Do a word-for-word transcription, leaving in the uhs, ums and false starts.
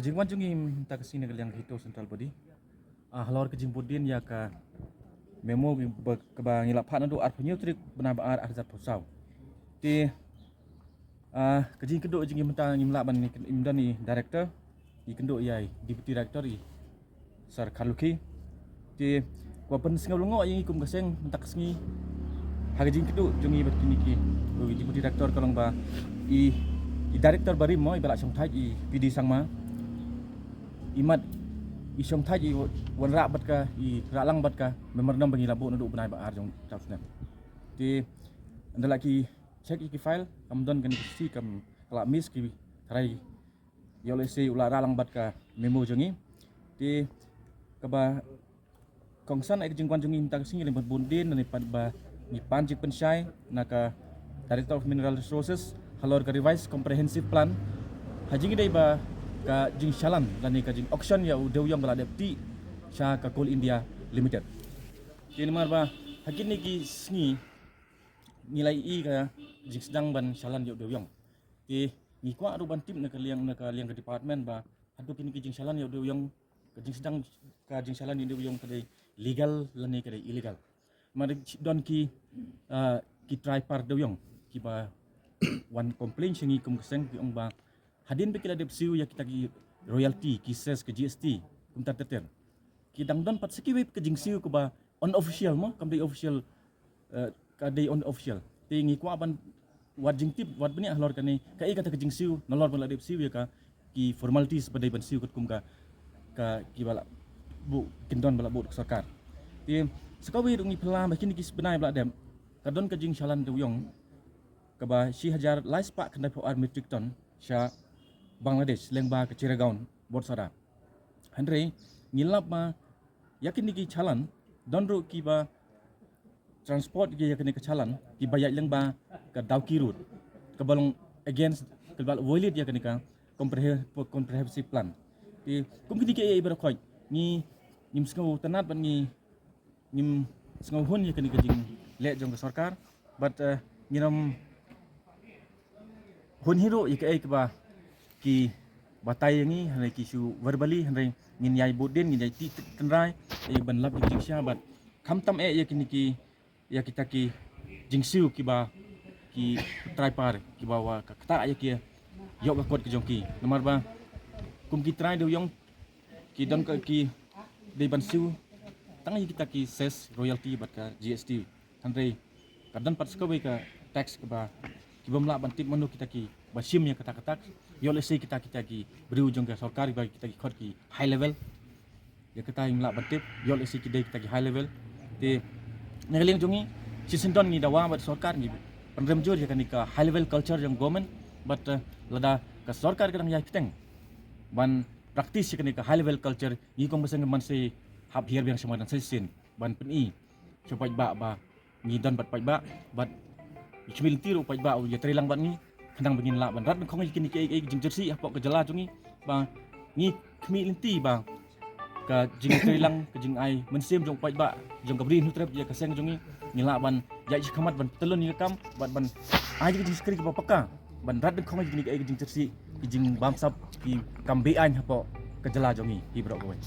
Jingwan jong ngi mynta ka sngi na ka liang HITO Central Body, ah, halor ka jingbud dien ïa ka memo kaba ngi la phah naduh arphew hynñiew tarik bnai ba ar, ar hajar arphew saw. Te, ah, ka jingkynduh jong ngi mynta ngim lah ban, ngim don i director, i kynduh ïa i deputy director, i Sir Kharlukhi. Te ka ban pynsngew lyngngoh ïa ngi kum ka seng mynta ka sngi ha ka jingkynduh jong ngi bad kine ki, i deputy director, ka long ba i, i director barim mo, i ba la shongthait, i P D Sangma, i mat i shongthait, i wanrah bad ka, i rah lang bad ka memorandum ba ngi la buh naduh bnai ba ar jong u snem. Te ynda la ki check ïa ki file, kam don kane ka shi, kam, ka la miss, ki tharai ïoh lehse u la rah lang bad ka memo jong ngi. Te kaba kongsan ïa ka jingwan jong ngi mynta ka sngi, lem bad bun dien, lane pat ba ngi pan jingpynshai na ka Director of Mineral Resources halor ka Revised Comprehensive Plan ha jingïadei bad ka jingshalan lane ka jing-auction ïa u dewïong ba la dep tih sha ka Coal India Limited. Te namar ba ha kine ki sngi ngi la ïohi ka jingsdang ban shalan ïa u dewïong. Te ngi kwah ruh ban tip na ka liang, na ka liang ka department ba hato kine ki jingshalan ïa u dewïong, ka jingsdang ka jingshalan ïa u dewïong ka dei legal lane ka dei illegal. Namar don ki, ah, ki trai par dewïong kiba wan complain sha ngi kum ka seng, ki ong ba hadien ba ki la dep siew ïa kita ki royalty, ki cess, ki G S T, kumta ter ter, ki dang don pat sa kiwei ka jingsiew kaba unofficial mo, kam dei official, eh, ka dei unofficial. Te ngi kwah ban wad jingtip, wad bniah halor kane, kaei kata ka jingsiew nalor ba la dep siew ïa ka, ki formalities ba dei ban siew katkum ka, ka kiba la buh, kyndon ba la buh da ka sorkar. Te sa kawei ruh ngi phylla ba kine ki bnai ba la dep ka don ka jingshalan dewïong kaba shi hajar lai spah khyndai phew ar metric ton sha Bangladesh lyngba ka Chittagong, Borsara. Hynrei ngi lap ba ïa kine ki shalan don ruh kiba transport ïa kine ki shalan kiba ïaid lyngba ka Dawki Road, kaba long against, kaba violate ïa kane ka comprehe-, comprehensive plan. Te kum kine kiei baroh khoit ngi, ngim sngewtynnat bad ngi, ngim sngewhun ïa kane ka jingleh jong ka sorkar. Bad, eh, ngin ym hun hi ruh ïa kaei kaba ki batai ïa ngi, hynrei ki shu verbally, hynrei ngin ïai bud dien, ngin ïai tih tynrai ïa ban lap ïa ki jingshisha bad khamtam eh ïa kine ki, ïa kita ki jingsiew kiba ki trai par kiba wa ka ktah ïa ki ïoh ka kot ka jong ki. Namar ba kum ki trai dewïong ki don ka, ki dei ban siew tang ïa kita ki cess, royalty bad ka G S T. Hynrei ka don pat sa kawei ka tax kaba ki bym lah ban tip mano kita kiba shim ïa kata ka tax. Ïoh lehse kita, kita ki briew jong ka sorkar ba kita ki khot ki high level. Ïa kata ngim lah ban tip, ïoh lehse ki dei kita ki high level. Te na ka liang jong ngi, shisien don ngi dawa bad sorkar, ngi pynrem jur ïa kane ka high level culture jong government, bad, eh, lada ka sorkar ka dang ïai kyrteng ban practice ïa kane ka high level culture, ngi kum ka seng ngim ban sa hap hiar biang sha madan shisien ban pyni sha paidbah ba ngi don bad paidbah, bad ngi khmih lynti ruh paidbah u ïatreilang bad ngi, khnang ba ngin lah ban rat nyngkhong ïa kine kiei kiei ki jingjyrsieh hapoh ka jylla jong ngi, ba ngi khmih lynti ba ka jingïatreilang, ka jingai mynsiem jong paidbah, jong ka Bri Hynñiewtrep ïa ka seng jong ngi, ngi lah ban ïaid shakhmat ban pyntylun ïa ka kam bad ban ai ïa ka jingshakri kaba paka ban rat nyngkhong ïa kine kiei ki jingjyrsieh, ki jingbamsap, ki kam be-aiñ hapoh ka jylla jong ngi hi baroh kawei.